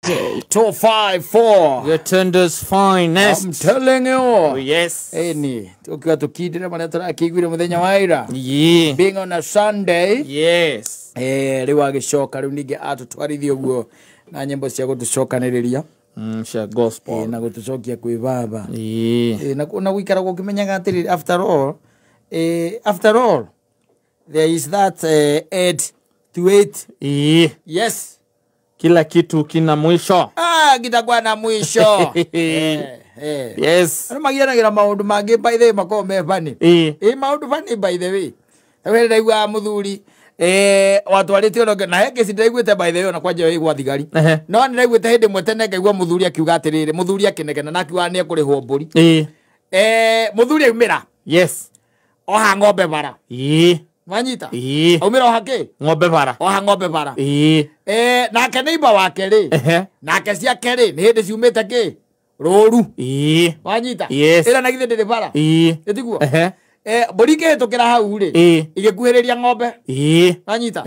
254. Gatundu's finest. I'm telling you. Oh, yes. Eni, tukiwa tukindira maria turakĩiguire mũthenya wa ira. Yeah. Being on a Sunday. Yes. Rĩu agĩcoka rĩu ningĩ atũtwarithia ũguo na nyĩmbo cia gũtũcokanĩrĩria. Cia gospel. Na gũtũcokia kwĩ baba. Yeah. Na gũikara gũkĩmenyaga atĩrĩrĩ, after all, after all, there is that 8 to 8. Yeah. Yes. Kila kitu kina mwisho. Ah, kitakuwa na mwisho. Yes. Ano magianagira maundu mangi by the way makoragwo me funny. Maundu funny by the way. Tawe ndaigua muthuri watwarĩte ono na he kesi ndaiguĩte by the way ona kwanja ĩgwa thigari. No nĩ ndaiguĩte hĩndĩ ĩmwe tene ngaigua muthuri akiuga atĩrĩrĩ, muthuri akĩnegena na akiuga nĩ ekũrĩhwo mbũri. Muthuri aumĩra. Yes. Oha ng'ombe bara. Wanyita? Aumĩra oha kĩ? Ng'ombe bara. Oha ng'ombe bara. Nake neighbor wake rĩ, nake ciake rĩ, nĩ hĩndĩ ciumĩte kĩ? Rũru. Wanyita? Yes. Ĩra na githĩ ndĩrĩ bara? Ĩtiguo? Mbũri ikĩhĩtũkĩra hau rĩ, igĩkuhĩrĩria ng'ombe. Wanyita?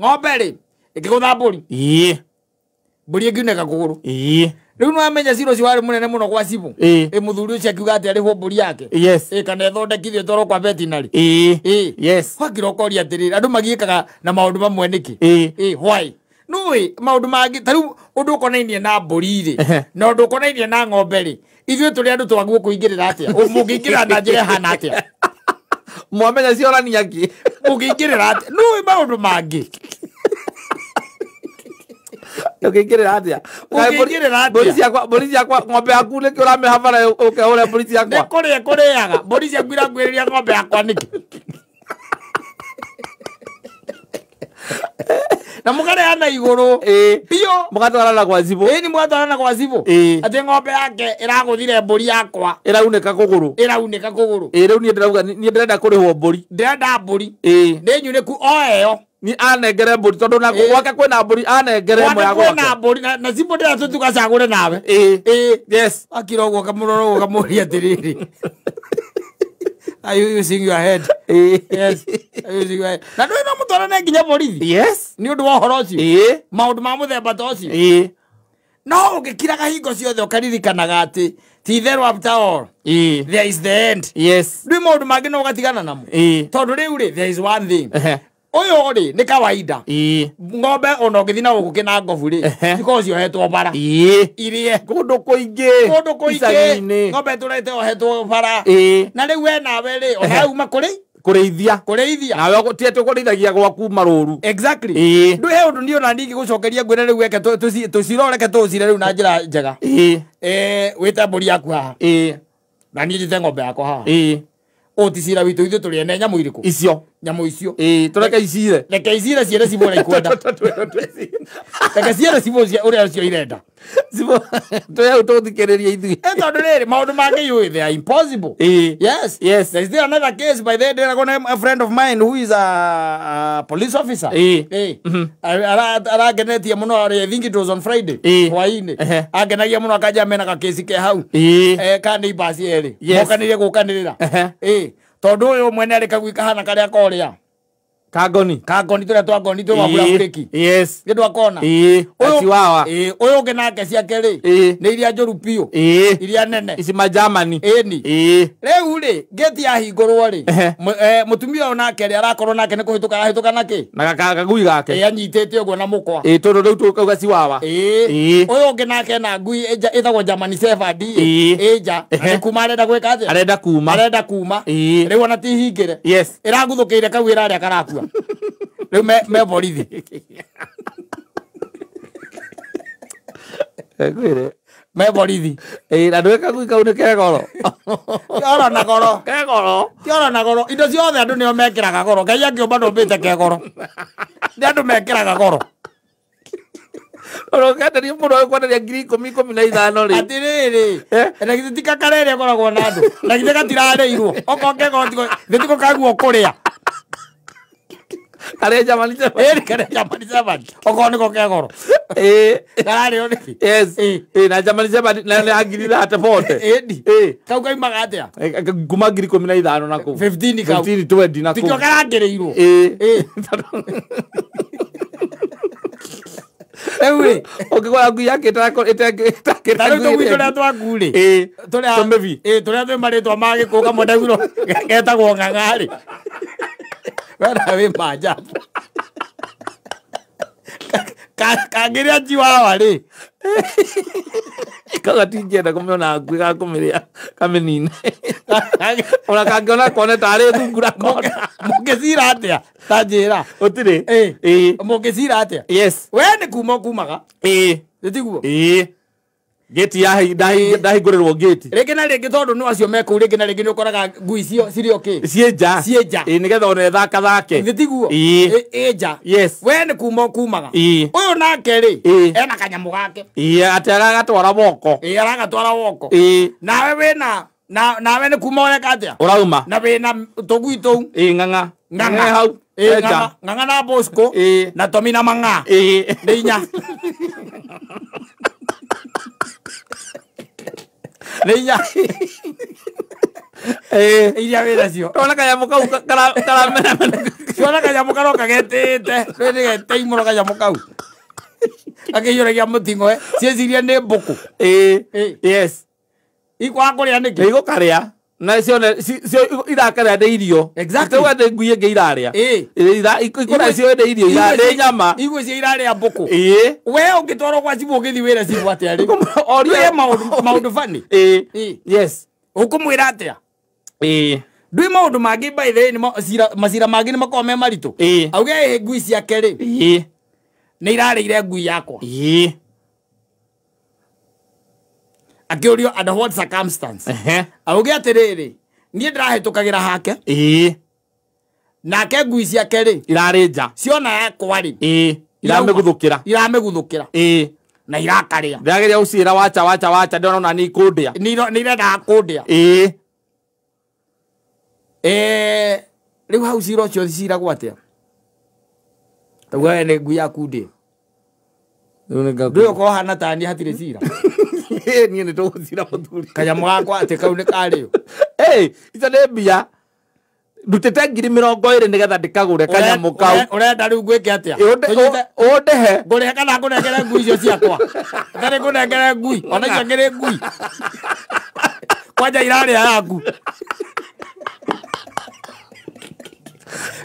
Ng'ombe rĩ, ĩkĩgũtha mbũri. Mbũri ĩngiunĩka kũgũrũ. Rĩu nĩwamenya cira ũcio warĩ mũnene mũno gwa cibũ. Mũthuri ũcio akiuga atĩ arĩhwo mbũri yake. Yes. Kana ĩthondekithio ĩtwarwo kwa veterinary. Yes. Wakira ũkoria atĩrĩrĩ, andũ magiĩkaga na maũndũ mamwe nĩkĩ? Why? Nũĩ maũndũ mangĩ ta rĩu ũndũ ũkonainie na mbũri rĩ, na ũndũ ũkonainie na ng'ombe rĩ, ithuĩ tũrĩ andũ twagwo kũingĩrĩra atĩa? Mũngĩingĩrĩra na njĩra ĩhana atĩa? Mwamenya ciorania kĩ? Mũngĩingĩrĩra atĩa? Nũĩ maũndũ mangĩ. Ũngĩingĩrĩra atĩa? Ũngĩingĩrĩra atĩa? Mbũri ciakwa, ng'ombe yaku nĩkĩ ũramĩha bara ũkehũre mbũri ciakwa? Nĩ kũrĩa kũrĩaga. Mbũri ciaku irakuhĩrĩria ng'ombe yakwa nĩkĩ? Na mũkareana igũrũ. Biũ. Mũgatwarana gwa cibũ. Ĩni mũgatwarana gwa cibũ. Atĩ ng'ombe yake ĩragũthire mbũri yakwa. Ĩraunĩka kũgũrũ. Ĩraunĩka kũgũrũ. Rĩu niĩ ndĩrauga niĩ ndĩrenda kũrĩhwo mbũri. Ndĩrenda mbũri. Nĩ nyunĩku o ĩyo. Ni anengere mbũri tondũ na gwake kwĩna mbũri anengere ĩmwe ya gwake. Kwĩna mbũri na cibũ ndĩratũtuga cagũre nawe. Yes. Akira ũguo kamũrora ũguo kamũria atĩrĩrĩ. Are you using your head? Yes. Are you using your head? Na ndũĩ no mũtwarane nginya borithi? Yes. Nĩ ũndũ wa ũhoro ũcio? Maũndũ ma mũthemba ta ũcio? No ũngĩkiraga hingo ciothe ũkaririkanaga atĩ ti itherũ after all, there is the end. Yes. Ndũĩ maũndũ mangĩ no ũgatigana namo. Tondũ rĩu rĩ, there is one thing. Ũyũ rĩ nĩ kawaida. Ng'ombe ona ũngĩthiĩ na gũkũ kĩna ngobu rĩ, cikoragwo ciohetwo bara. Irie. Kũndũ kũingĩ. Kũndũ kũingĩ. Ng'ombe ĩtũrĩte yohetwo bara. Na rĩu we nawe rĩ, ona uma kũrĩ? Kũrĩithia. Kũrĩithia. Nawe ti atĩ ũkũrĩithagia gwaku marũru. Exactly. Ndũĩ he ũndũ niĩ ona niĩ ingĩgũcokeria ngwĩre rĩu eke tũcire reke tũcire rĩu na njĩra njega. Wĩte mbũri yaku haha. Na niĩ njĩte ng'ombe yakwa haha. Ũũ ti cira witũ ithuĩ tũrĩ ene nyamũ irĩkũ? Icio. Nyamũ icio. Tũreke icire. Reke icire ciere cibũ ũrĩa ikwenda. Reke ciere cibũ ũrĩa cio irenda. Cibũ twĩ hau tũthikĩrĩrie ithuĩ. Tondũ rĩrĩ maũndũ mangĩ yũĩ they are impossible. Yes. Yes. There is still another case by the way ndĩragwo na a friend of mine who is a police officer. Aragenetie mũno I think it was on Friday. Hwaĩ-inĩ. Angenagia mũno akanja mena gakesi ke hau. Ka neighbors erĩ. Mokanĩire gũkanĩrĩra. Tondũ ũyũ mwene arĩ kagui kahana karĩa korĩa. Kangoni. Kangoni tũrĩa twa ngoni twĩ mabura-burĩki. Yes. Nĩ ndwakona? Gachiwawa. Ũyũ ũngĩ nake ciake rĩ, nĩ iria njũru biũ. Iria nene. Ici ma Germany. Ĩni. Rĩu rĩ, ngĩti yahingũrwo rĩ, mũtumia ũyũ nake rĩ, arakorwo nake nĩ kũhĩtũka arahĩtũka nakĩ? Na kagui gake. Anyitĩte ũguo na mũkwa. Tondũ rĩu tũkauga chiwawa. Ũyũ ũngĩ nake na ngui ĩtagwo Germany Shepherd ĩ nja. Na nĩ kuma arenda gwĩka atĩa? Arenda kuma. Arenda kuma. Rĩu ona ti hingĩre. Yes. Ĩraguthũkĩire kau ĩrarĩa karakua. Rĩu me borithi. Ngwĩre. Me borithi. Na ndũĩ kagui kau nĩ ke goro. Kĩoro na goro. Ke goro. Kĩoro na goro. Indo ciothe andũ nĩo mekĩraga goro. Ngai angĩũmba ndũmbĩte ke goro. Nĩ andũ mekĩraga goro. Ũkenderia mũndũ agĩkwenderia 10,000 15 rĩ. Atĩrĩrĩ. Na githĩ ti kakarere ĩkoragwo na andũ. Na githĩ gatirarĩirwo. Okorwo ke goro githĩ tiko kaguo kũrĩa. Karĩa Germany Shepherd. Karĩa Germany Shepherd. Okorwo nĩko ke goro. Kararĩo nĩkĩ? Yes. Na Germany Shepherd na nĩ ngiri thate bote. Ĩni. Kau kaimaga atĩa? Kuma 15,000 na kũu. 15 kau. 15 20 na kũu. Tikĩo karangĩrĩirwo. Rĩu rĩ Ũngĩgũra ngui yake ĩtakĩte ta rĩu tũgui tũrĩa twaku rĩ Ĩĩ. tũrĩa Tũmĩbi. ĩĩ tũrĩa twĩ marĩtwa ma gĩkũyũ kamwe ndaiguirwo getagwo ng'ang'a rĩ wena wĩ manjabu kangĩrĩa chiwawa rĩ Kaga tingĩenda kũmĩona ngui gakũmĩrĩa kamĩnine. Ona kangĩona kone tarĩ thungura kona. Mũngĩcira atĩa ta njĩra Gũtirĩ. Ĩĩ. Ĩĩ. Mũngĩcira atĩa Yes. we nĩ kuma ũkumaga Ĩĩ. ĩtiguo Ĩĩ. Gĩti ndahingũrĩrwo gĩti. Rĩngĩ na rĩngĩ tondũ nĩ acio me kũu rĩngĩ na rĩngĩ nĩ ũkoraga ngui icio cirĩ o kĩ Ciĩ nja. Ciĩ nja. Ĩĩ nĩgetha ona ĩthakathake. Ĩtiguo Ĩĩ. Ĩ nja Yes. we nĩ kuma ũkumaga Ĩĩ. ũyũ nake rĩ Ĩĩ. ena kanyamũ gake Ĩĩ atĩ aragatwara moko. Ĩĩ aragatwara woko Ĩĩ. nawe wĩna nawe nĩ kuma ũreka atĩa Ũrauma. na wĩna tũgui tũu Ĩĩ ng'ang'a. Ng'ang'a hau. Ĩĩ, E nja. ng'ang'a ng'ang'a na Bosco Ĩĩ. na Tomi na Mang'a Ĩĩ. nĩ inya nĩ inya Ĩĩ. iria wĩ nacio Ona kanyamũ kau karamenamena. ciona kanyamũ karoka getĩte rĩ nĩ getĩi mũno kanyamũ kau gakĩhiũragia mũting'oe ciĩciria nĩ mbũkũ Ĩĩ. Ĩĩ. Yes. Ikwaga kũrĩa nĩkĩ Nĩ igũkarĩa. Na cione cio irakarĩa nĩ irio. Exactly. Itauga nĩ ngui ĩngĩ irarĩa. Ĩĩ. Ikũrĩa cio nĩ irio nĩ nyama. Igwe cio irarĩa mbũkũ Ĩĩ. we ũngĩtwarwo gwa cibũ ũgĩthiĩ wĩra cibũ atĩa rĩ Oria Ndwĩ maũndũ funny Ĩĩ. Ĩĩ. Yes. Ũkũmwĩra atĩa Ĩĩ. Ndwĩ maũndũ mangĩ by the way macira mangĩ nĩ makoragwo me maritũ Ĩĩ. auge ĩ ngui ciake rĩ Ĩĩ. nĩ irarĩire ngui yakwa Ĩĩ. Akĩũrio under what circumstance Ehe. Auge atĩrĩrĩ niĩ ndĩrahĩtũkagĩra hake Ĩĩ. nake ngui ciake rĩ Irarĩ nja. ciona yakwa rĩ Ĩĩ. Iramĩguthũkĩra. Iramĩguthũkĩra Ĩĩ. Na irakarĩa Ndĩrageria gũciĩra wacha wacha wacha ndĩrona ona nĩ ikũndĩa. Nĩ irendaga kũndĩa Ĩĩ. Rĩu hau cira ũcio ciragwo atĩa tauga we nĩ ngui yaku ndĩ ndũĩ ũkorwo hana tani hatirĩ cira Niĩ nĩ tũgũcira mũthuri. Kanyamũ gakwa atĩ kau nĩ karĩo Ĩĩ, icio nĩ mbia. Ndutĩte 20,000 nĩgetha ndĩkagũre kanyamũ kau. Ũrenda rĩu ngwĩke atĩa Ũndehe. Ngũrĩhe kana ngũnengere ngui icio ciakwa Ũtarĩ ngũnengere ngui ona icio ngĩrĩ ngui kwanja irarĩa yaku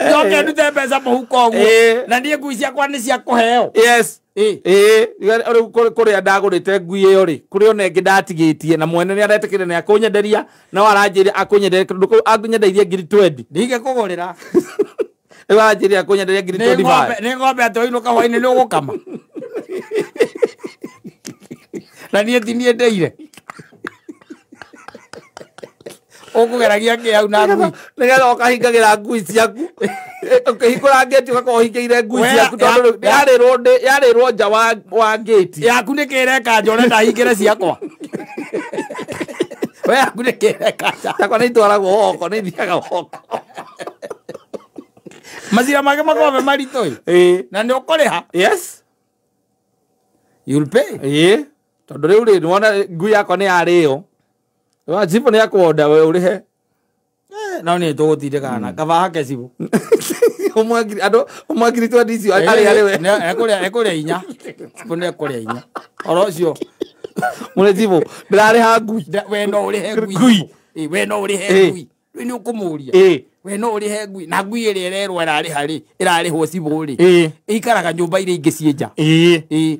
Njoke ndute mbeca mũhuko ũguo na niĩ ngui ciakwa nĩ cia kũheo Yes. Ĩĩ, rĩu kũrĩa ndagũrĩte ngui ĩyo rĩ, kũrĩ ona ĩngĩ ndatigĩtie na mwene nĩ aretĩkĩra nĩ akũnyenderia no aranjĩra akũnyenderia tondũ kũu akũnyendeirie 20,000. Ndingĩ kũgũrĩra. Rĩu aranjĩra akũnyenderia 25,000. Nĩ ng'ombe atĩ wainũka hwainĩ nĩ ũgũkama. Na niĩ ti niĩ ndeire. Ũkũgeragia kĩ hau na ngui Nĩgetha ũkahingagĩra ngui ciaku. Ũkĩhingũra ngĩti ũgakorwo ũhingĩire ngui ciaku tondũ yarĩrwo nja wa ngĩti. Yaku nĩ kĩ ĩreka nja ũrenda hingĩre ciakwa. We yaku nĩ kĩ ĩreka nja. Ciakwa nĩ itwaragwo hoko, nĩ ithiaga hoko. Macira mangĩ makoragwo me maritũ ĩ. Na nĩ ũkũrĩha. Yes. You'll pay. Ĩĩ. Tondũ rĩu rĩ nĩwona ngui yakwa nĩ yarĩo. Wa cibũ nĩ akwenda we ũrĩhe. No nĩ tũgũtindĩkana kaba hake cibũ. Ũmwe ngiri andũ ũmwe ngiri twendi icio arĩ arĩ we. Ekũrĩa inya. Cibũ nĩ ekũrĩa inya. Oro ũcio. Mũrĩ cibũ ndĩrarĩha ngui. We no ũrĩhe ngui. We no ũrĩhe ngui. Rĩu nĩ ũkũmũria. We no ũrĩhe ngui na ngui ĩrĩa ĩrerwo ĩrarĩha rĩ ĩrarĩhwo cibũ rĩ ĩikaraga nyũmba iria ingĩ ciĩ nja. Ĩĩ.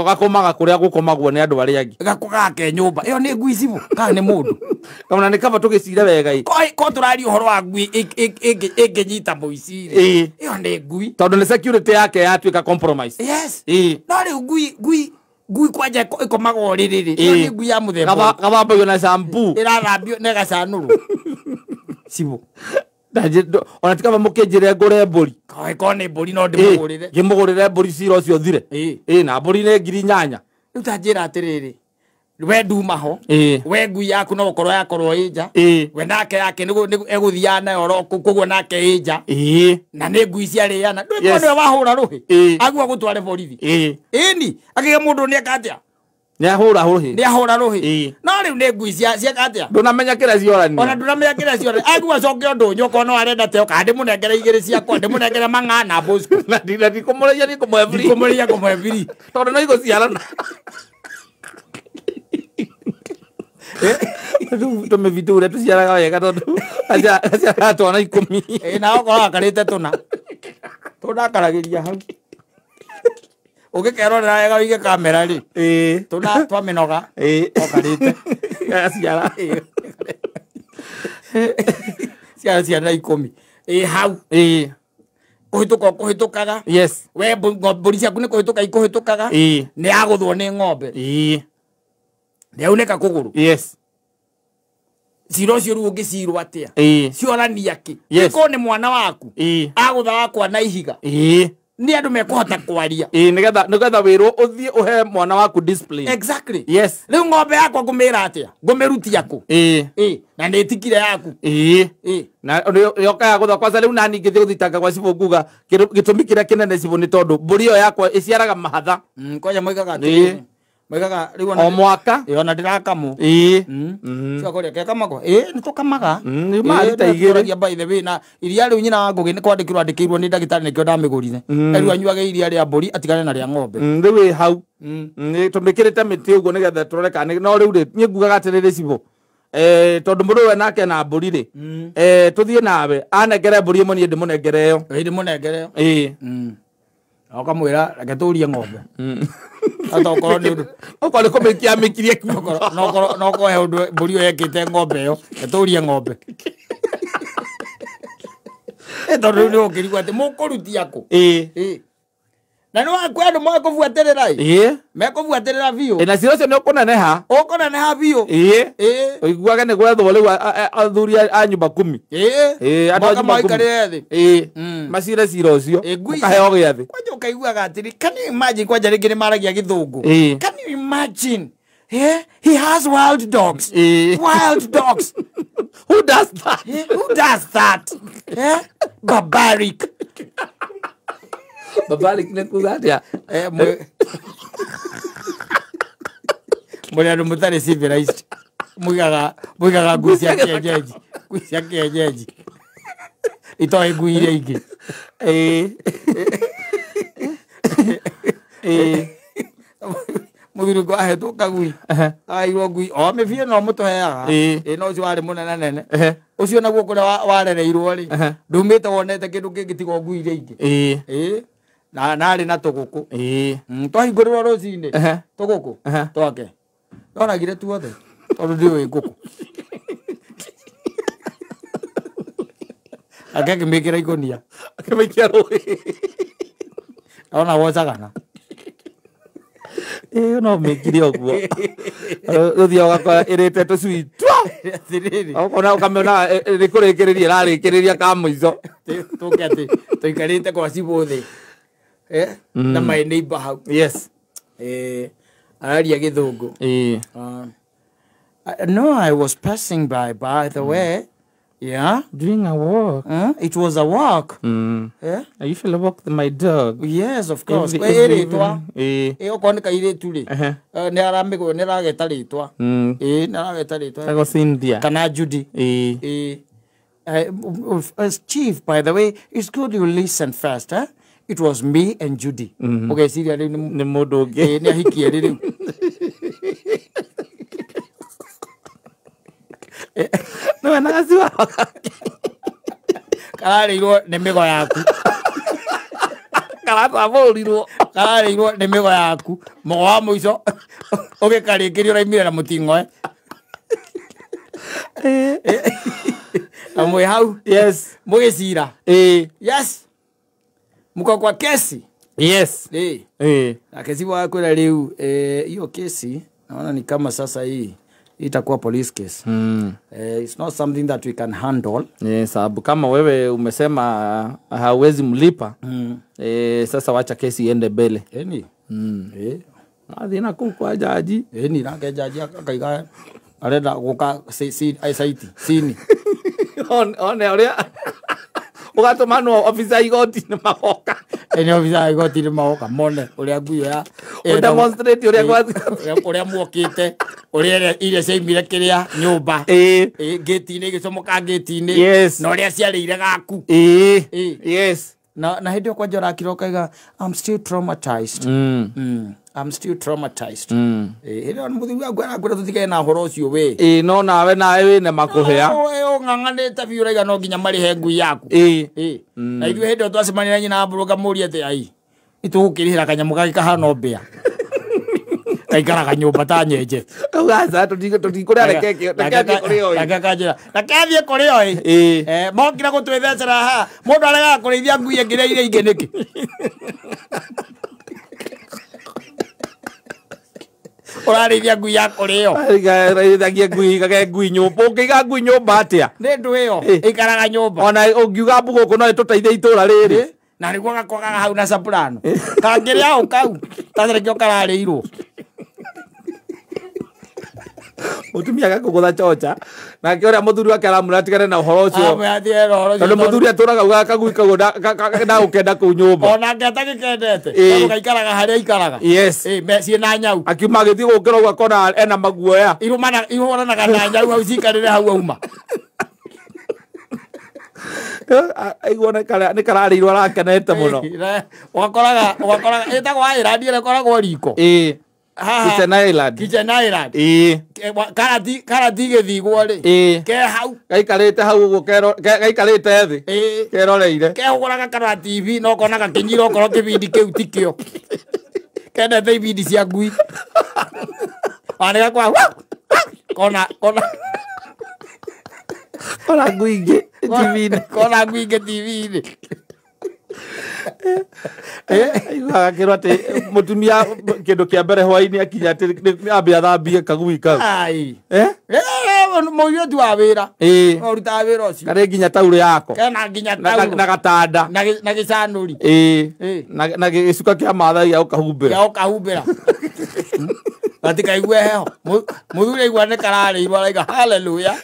Gakomaga kũrĩa gũkomagwo nĩ andũ arĩa angĩ. Gake nyũmba ĩyo nĩ ngui cibũ kana nĩ mũndũ. Ona nĩ kaba tũgĩcire wega ĩ. Ko tũraria ũhoro wa ngui ĩngĩnyita mũici rĩ ĩyo nĩ ngui. Tondũ nĩ security yake yatuĩka compromise. Yes. No rĩu ngui kwanja ĩkomagwo rĩrĩ rĩ ĩyo nĩ ngui ya mũthemba. Gathambagio na shampoo. Ĩrathambio na ĩgacanũrwo. Cibũ. Ona ti kaba mũkĩnjĩre ngũre mbũri. Ko nĩ mbũri no ndĩmũgũrĩre. Ngĩmũgũrĩre mbũri cira ũcio ũthire. Ĩĩ na mbũri nĩ 8,000. Rĩu ta njĩra atĩrĩrĩ we nduma ho we ngui yaku no gũkorwo yakorwo ĩ nja we nake yake egũthiaga nayo oro koguo nake ĩ nja na nĩ ngui ciarĩana ndũĩ nĩwe wahũra rũhĩ aguo agũtware borithi. Ĩni akĩge mũndũ nĩ eka atĩa Nĩahũra rũhĩ. Nĩahũra rũhĩ. No rĩu nĩ ngui cia atia? Ndũnamenya kĩrĩa ciorania. Ona ndũnamenya kĩrĩa ciorania. Agua coke ũndũ nyoka no arenda teo kana ndĩmũnengere igĩrĩ ciakwa ndĩmũnengere mang'a na Bosco. Na ndikũmũrĩia ndikũmũhe free. Ndikũmũrĩia kũmũhe free. Tondũ no igũciarana. Tũmĩbitũ ũrĩa tũciaraga wega tondũ aciaraga twana 10. Ĩ na okorwo akarĩte tũna. Tũnakaragĩria hau. Ũgĩkerorera wega ũige kamera rĩ. Ĩ. Tũna twamĩnoga. Ĩ. Okarĩte. Aciara. Ciara ciana 10. Ĩ hau. Ĩ. Kũhĩtũka ũkũhĩtũkaga. Yes. We mbũri ciaku nĩ kũhĩtũka ikũhĩtũkaga. Ĩ. Nĩ yagũthwo nĩ ng'ombe. Ĩ. Nĩ yaunĩka kũgũrũ. Yes. Cira ũcio rĩu ũngĩcirwo atĩa? Ĩ. Ciorania kĩ? Yes. Korwo nĩ mwana waku. Ĩ. Agũtha wakwa na ihiga. Ĩ. Nĩ andũ mekũhota kwaria. Ĩ nĩgetha wĩrwo ũthiĩ ũhe mwana waku discipline. Exactly. Yes. Rĩu ng'ombe yakwa ngũmĩra atĩa? Ngũmĩrutia kũ? Ĩ. Ĩ. Na nĩ ĩtikire yaku. Ĩ. Ĩ. Na yoka ya gũtha kwanza rĩu nani ngĩthiĩ gũthitanga gwa cibũ nguga gĩtũmi kĩrĩa kĩnene cibũ nĩ tondũ mbũri ĩyo yakwa ĩciaraga mahatha. Kwanja moigaga atĩrĩrĩ. Moigaga rĩu o mwaka. Ĩ ona ndĩrakamwo. Ĩ. Ciakũrĩa kekamagwo. Ĩ nĩ tũkamaga. Nĩ marita igĩrĩ. By the way na iria rĩu nyina wa Ngũgĩ nĩ kwandĩkĩrwo andĩkĩirwo nĩ ndagĩtarĩ nĩkĩo ndamĩgũrire. Rĩu anyuage iria rĩa mbũri atigane na rĩa ng'ombe. Rĩu ĩ hau. Nĩ tũmĩkĩrĩte mĩtĩ ũguo nĩgetha tũrore kana no rĩu rĩ niĩ ngugaga atĩrĩrĩ cibũ. Tondũ mũndũ we nake na mbũri rĩ. Tũthiĩ nawe anengere mbũri ĩmwe niĩ ndĩmũnengere ĩyo. Ĩ ndĩmũnengere ĩyo. Ĩ. Ũkamwĩra reke tũrie ng'ombe. Ata okorwo nĩ ũndũ okorwo nĩ kũmĩkia amĩkirie no korwo he ũndũ mbũri ĩyo yekĩte ng'ombe ĩyo reke tũrie ng'ombe. Tondũ rĩu nĩ ũkĩrigwo atĩ mũkũrutia kũ? Ĩ. Na nĩ wakwĩ andũ mekũbuatĩrĩra ĩ? Ĩ. Mekũbuatĩrĩra biũ. Na cira ũcio nĩ ũkũneneha. Ũkũneneha biũ. Ĩ. Ĩ. Ũiguage nĩ gwethwo rĩu athuri a nyũmba 10. Ĩ. Ĩ andũ a nyũmba 10. Maikarĩre thĩ. Ĩ. Macire cira ũcio. Ũkaheo gĩathĩ. Kwanja ũkaiguaga atĩrĩ, can you imagine kwanja rĩngĩ nĩ maragia gĩthũngũ. Ĩ. Can you imagine? Eh? He has wild dogs. Ĩ. Wild dogs. Who does that? Eh? Who does that? Eh? Barbaric. Barbaric nĩ kuga atĩa? Mũrĩ andũ mũtarĩ civilized. Mũigaga ngui cia kienyeji. Ngui cia kienyeji. Itoĩ ngui iria ingĩ. Ĩ. Ĩ. Mũthuri ũngĩ ahetwo kagui. Aheirwo ngui. O mĩbiĩ no mũtũheaga. Ĩ. Ĩ no ũcio warĩ mũnene nene. Ũcio Ũcio naguo kũrĩa warereirwo rĩ. Ndumĩte wonete kĩndũ kĩngĩ tiga ngui iria ingĩ. Ĩ. Ĩ. Na narĩ na tũgũkũ. Ĩ. Twahingũrĩrwo rũcinĩ. Tũgũkũ. Twake. Ndonagire tuothe. Tondũ ndiũĩ ngũkũ. Ake akĩmĩkĩra ikũnia. Akĩmĩikia rũĩ. Ona wocagana. Ĩ no mĩkire ũguo. Ũthiaga ũgakora ĩrĩte tũcui twa. Atĩrĩrĩ. Ũkona ũkamĩona nĩ kũrĩkĩrĩria ĩrarĩkĩrĩria ka mũico. Tũke atĩ tũikarĩte kwa cibũ thĩ. Na my neighbor hau. Yes. Araria gĩthũngũ. Ĩ. No, I was passing by the way. Yeah. Doing a walk. It was a walk. Yeah. I usually walk with my dog. Yes, of course. Ĩ rĩtwa. Ĩ. Okorwo nĩ kairĩtu rĩ. Nĩ aramĩgũ nĩ arageta rĩtwa. Ĩ nĩ arageta rĩtwa. Tago Cynthia. Kana Judy. Ĩ. Ĩ. Chief, by the way, it's good you listen first, eh? It was me and Judy. Ũgeciria rĩu nĩ mũndũ ũngĩ. Ĩ nĩ ahikie rĩ rĩu. No na gaciwa. Kararĩirwo nĩ mĩgo yaku. Karatambũrirwo. Kararĩirwo nĩ mĩgo yaku. Mũgo wa mũico ũgĩkarĩkĩria ũraimire na mũting'oe. Na mwĩ hau. Yes. Mũgĩcira. Ĩ. Yes. Mko kwa kesi. Yes. Ĩ. Ĩ. Na kesi wakwĩra rĩu hiyo kesi naona ni kama sasa hii itakuwa police case. It's not something that we can handle. Sababu kama wewe umesema hauwezi mlipa. Sasa wacha kesi iende mbele. Eni. Athi na kuu kwa jaji. Eni nake jaji akaiga arenda guka saiti sini. One uria ugatũmanwo officer igoti nĩ magoka. Ene ofisa igoti-inĩ magoka mone ũrĩa ngui ĩyo ya Ũdemonstrate ũrĩa ũrĩa muokĩte ũrĩa iria ciaimire kĩrĩa nyũmba ngĩti-inĩ igĩcomoka ngĩti-inĩ na ũrĩa ciarĩire gaku. Yes. Na hĩndĩ ĩyo kwanja ũrakira ũkaiga I'm still traumatized. I'm still traumatized. Hĩndĩ ĩyo mũthuri waku arakwĩra tũtigane na ũhoro ũcio we. No nawe wĩna makũhĩa. Ũng'ang'anĩte biũ ũraiga no nginya marĩhe ngui yaku. Na ithuĩ hĩndĩ ĩyo twacemania na nyina mbũrũ ngamũria atĩ ai nĩtũgũkĩrĩhĩra kanyamũ gangĩ kahana mbĩa. Gaikaraga nyũmba ta nyenje. Kauga tũtikũrĩa reke athiĩ kũrĩ o. Reke kanjĩra reke athiĩ kũrĩ o. Mokire gũtwĩthecera haha mũndũ aregaga kũrĩithia ngui ĩngĩ iria ingĩ nĩkĩ? Ũrarĩithia ngui ya kũrĩo. Arĩithagia ngui igage ngui nyũmba. Ũngĩiga ngui nyũmba atĩa? Nĩ ndũ ĩyo ĩikaraga nyũmba. Ona ũngiuga mbu gũkũ no ĩtũteithie itũra rĩrĩ. Na nĩguo gakogaga hau na soprano. Kangĩrĩa ũ kau tarekio kararĩirwo. Mũtumia agakũgũtha chocha nake ũrĩa mũthuri wake aramwĩra atigane na ũhoro ũcio. Tondũ mũthuri atũraga augaga kagui kau ndagũkenda kũu nyũmba. Onake atagĩkendete tondũ gaikaraga harĩa aikaraga. Yes. Ciĩna nyau. Akiuma agĩthiĩ gũkĩra ũguo akona ena maguoya. Ihũranaga na nyau hau cikarĩre hau auma. Aigua nĩ kararĩirwo arakenete mũno. Ũgakoraga ĩtagwo Island ĩrĩa ĩkoragwo riko. Kitchen Island. Kitchen Island. Karati gĩthigwo rĩ. Ke hau. Gaikarĩte hau ũguo gaikarĩte thĩ. Keroreire. Kehũgũraga karora TV no kona gakĩnyira okorwo kĩbindi kĩu tikĩo. Kendete ibindi cia ngui. Ona gakwa kona kona kona ngui ingĩ TV-inĩ. Kona ngui ingĩ TV-inĩ. Aiguaga akĩrwo atĩ mũtumia kĩndũ kĩa mbere hwaĩ-inĩ akinya atĩ ambe athambie kagui kau. Ai. Mũirĩtu wa wĩra. Ũrutaga wĩra ũcio. Karĩ nginya taurũ yako. Kena nginya taurũ. Na gatanda. Na gĩcanũri. Na gĩcuka kĩa Maathai gĩa gũkahumbĩra. Gĩa gũkahumbĩra. Gatikaigwe heho. Mũthuri aigua nĩ kararĩirwo araiga hallelujah.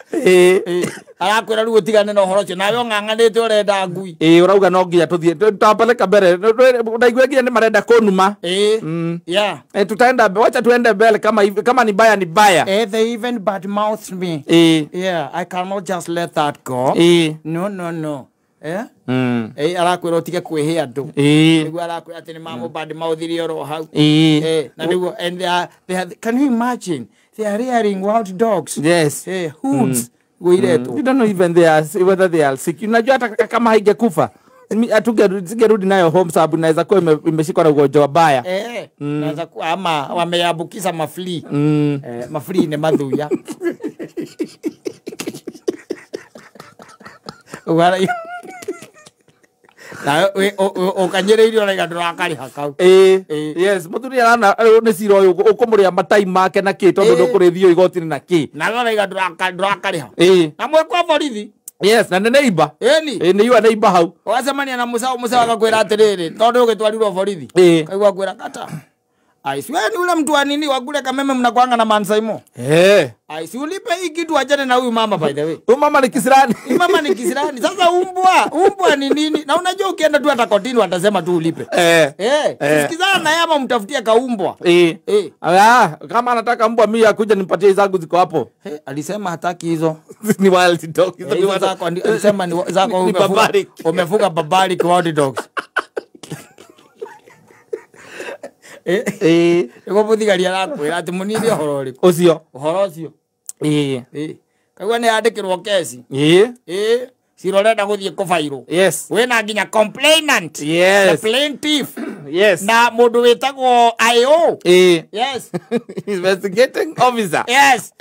Arakwĩra rĩu ũtigane na ũhoro ũcio nawe ũng'ang'anĩte ũrenda ngui. Ũrauga no nginya tũthiĩ tutapeleka mbere. Ndaigua nginya nĩ marenda kũnuma. Yeah. Tutaenda wacha tuende mbele kama ni baya ni baya. They even bad mouthed me. Yeah, I cannot just let that go. No no no. Arakwĩra ũtige kwĩhĩa andũ. Nĩguo arakwĩra atĩ nĩ mamũ bad mouthire oro hau. Na nĩguo and they are, can you imagine? They are rearing wild dogs. Yes. Hoods. You don't know even they are, whether they are sick. Unajua hata kama haingekufa tungerudi nayo home sababu inaweza kuwa imeshikwa na ugonjwa mbaya. Inaweza kuwa ama wameambukiza mafli. Mafli ni mathuya. Na ũkanyĩrĩirio ũraiga ndũrakarĩha kau. Yes, mũthuri arana nĩ cira ũyũ ũkũmũrĩa matai make na kĩ tondũ ndũkũrĩthio igoti-inĩ na kĩ. Na ũraiga ndũrakarĩha. Na mwĩ kwa borithi. Yes, na nĩ neighbor. Nĩ yua neighbor hau. Ũgacemania na mũcaũ agakwĩra atĩrĩrĩ tondũ ũgĩtwarirwo borithi. Kaigua kwĩra kata. Ai, si wewe ni ule mtu wa nini wa kule Kameme mnakuanga na Mansaimo. Ai, si ulipe hii kitu achane na huyu mama by the way. Huyu mama ni kisirani. Huyu mama ni kisirani. Sasa umbwa ni nini? Na unajua ukienda tu hata kotini watasema tu ulipe. Sikizana na yeye ama mtafutie kaumbwa. Kama anataka mbwa mimi akuja nimpatie zangu ziko hapo. Alisema hataki hizo. Ni wild dog. Hizo zako alisema ni zako umefuga barbaric wild dogs. Nĩguo mũthigari arakwĩra atĩ mũnini ũhoro ũrĩkũ? Ũcio. Ũhoro ũcio. Kaigua nĩ yandĩkĩrwo kesi. Cira ũrenda gũthiĩ kũbairwo. Yes. Wĩna nginya complainant. Yes. The plaintiff. Yes. Na mũndũ wĩtagwo IO. Yes. Investigating officer. Yes.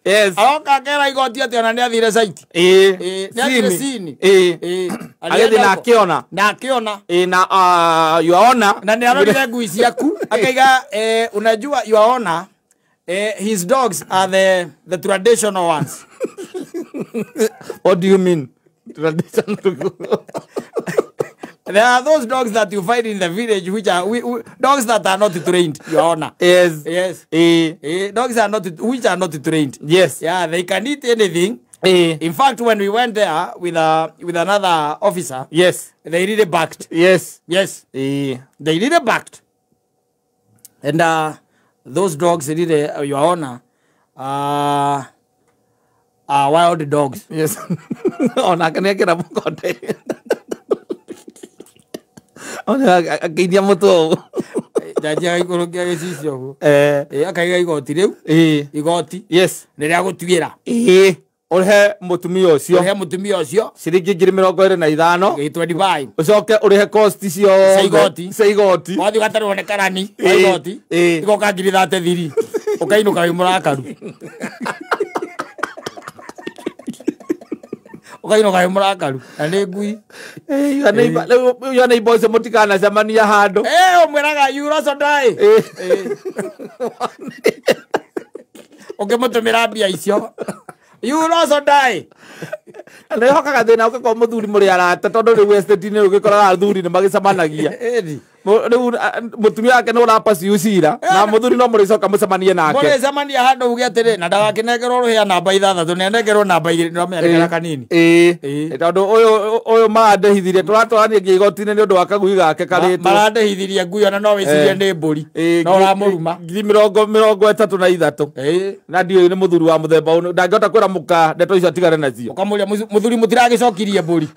Yes. Aroka akera igoti atĩ ona nĩ athire site. Nĩ athire scene. Agĩthiĩ na akĩona. Na akĩona. Na your honor. Na nĩ arorire ngui ciaku. Akaiga unajua your honor, his dogs are the traditional ones. What do you mean? Traditional? There are those dogs that you find in the village which are dogs that are not trained, Your Honor. Yes. Yes. Dogs are not which are not trained. Yes. Yeah, they can eat anything. In fact, when we went there with another officer, yes, they really backed. Yes. Yes. They really backed. And those dogs really, Your Honor, are wild dogs. Yes. Ona kana kira mukonde. Ona akeinia mutu. Jaji agikũrũkia gĩcicio ũguo. Akaiga igoti rĩu. Igoti. Yes. Nĩ rĩa gũtuĩra. Ũrĩhe mũtumia ũcio. Ũrĩhe mũtumia ũcio. Ciringi 25,000. 25. Ũcoke ũrĩhe cost ciothe. Cia igoti. Cia igoti. Wathiĩ ũgatarwo nĩ karani wa igoti. Igoka 33,000. Ũkainũka wĩ mũrakaru. Ũkainũka wĩ mũrakaru. Na nĩ ngui. Rĩu neighbor ũcio mũtikanacemania handũ. Ũmwĩraga you also die. Ũngĩmũtũmĩra mbia icio. You will also die. Na hokaga thina ũngĩkorwo mũthuri mũrĩ arata tondũ rĩu estate-inĩ ũgĩkoraga athuri nĩ magĩcemanagia. Rĩu mũtumia wake nĩ ũrapaciu cira na mũthuri no mũrĩcoka mũcemanie nake. Mũrĩcemania handũ uge atĩrĩ na ndagakĩnengerwo rũhĩa namba 6 nĩ anengerwo namba 2 nĩũramenya nĩ karĩa kanini. Tondũ ũyũ marandĩhithirie tũratwarania nginya igoti-inĩ nĩ ũndũ wa kagui gake karĩtwo. Marandĩhithirie ngui ona no wĩcirie nĩ mbũri. No ũramũruma. 33,000. Na ndiũĩ nĩ mũthuri wa mũthemba ũyũ ndangĩhota kwĩra mũka ndeto icio atigane nacio. Ũkamũria mũthuri mũtiragĩcokirie mbũri.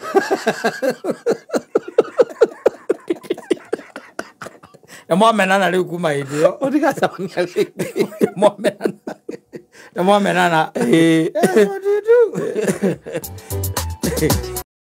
Na mwamenana rĩu kuma hĩndĩ ĩyo. Ũtigacemania rĩngĩ. Mwamenana. Na mwamenana. What do you do?